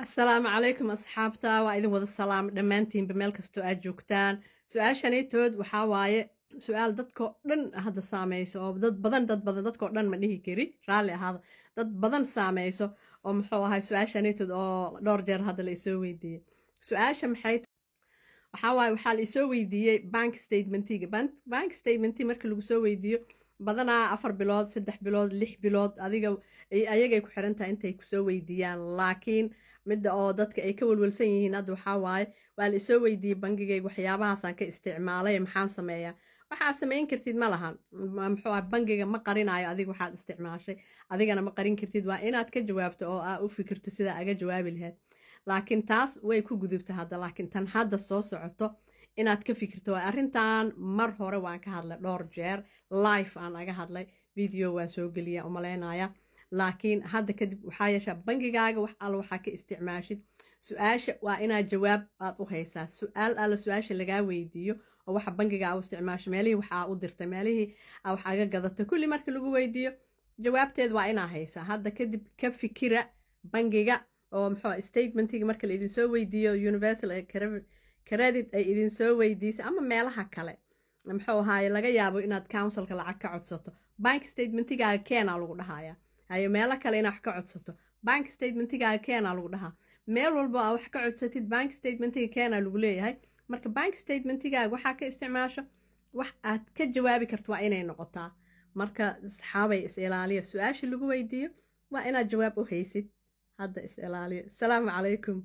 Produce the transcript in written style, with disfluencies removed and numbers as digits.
Asalaamu calaykum asxaabta, waa idin wada salaam dhammaantiinba meel kastoo aad joogtaan. Su-aashanaytood waxaa waaye su-aal dadkoo dhan hadda saameyso, oo dad badan, dad badan, dadkoo dhan ma dhihi kari, raalli ahaada, dad badan saameyso, oo muxuu ahay su-aashanaytood oo dhowr jeer hadda la isoo weydiiyey. Su-aasha maxay waxaa waaye? Waxaa la isoo weydiiyey bank statementiga. Bank statementi marka lagu soo weydiiyo, badanaa 4 bilood, 3 bilood, 6 bilood, adiga ayagay ku xiran tahay intay kusoo weydiiyaan. Laakiin midda oo dadka ay ka welwelsan yihiin hadda waxaa waaye: waa la isoo weydiiyey bangigayga, waxyaabahaasaan ka isticmaalay, maxaan sameeyaa? Waxaa samayn kartid ma lahan. Muxuu ah, bangiga ma qarinayo adiga waxaad isticmaashay, adigana ma qarin kartid. Waa inaad ka jawaabto oo aa u fikirto sidaa aga jawaabi lahayd. Laakiin taas way ku gudubta hadda, laakiin tan hadda soo socoto inaad ka fikirto. Waa arrintan mar hore waan ka hadlay, dhowr jeer live aan aga hadlay, video waan soo geliya umaleynaya. Laakiin hadda kadib waxaa yeeshaa bangigaaga wax alla waxaa ka isticmaashid, su-aasha waa inaad jawaab aad u haysaa. Su-aal alla su-aasha lagaa weydiiyo oo waxa bangiga aa u isticmaasho, meelihii waxaa u dirtay, meelihii aa wax aga gadatay, kulli marka lagu weydiiyo jawaabteed waa inaa haysaa. Hadda kadib ka fikira bangiga oo muxuu statementiga marka la idinsoo weydiiyo, Universal Credit ay idinsoo weydiiso ama meelaha kale, muxuu ahaaye, laga yaabo inaad councilka lacag ka codsato, bank statementigaaga keenaa lagu dhahaya. Hayo, meelo kale inaad wax ka codsato, bank statementigaaga keenaa lagu dhahaa. Meel walbo aa wax ka codsatid, bank statementiga keenaa lagu leeyahay. Marka bank statementigaaga waxaa ka isticmaasho, wax aad ka jawaabi karto waa inay noqotaa. Marka asxaabay, is ilaaliya. Su-aasha lagu weydiiyo waa inaad jawaab u haysid. Hadda is ilaaliya. Asalaamu calaykum.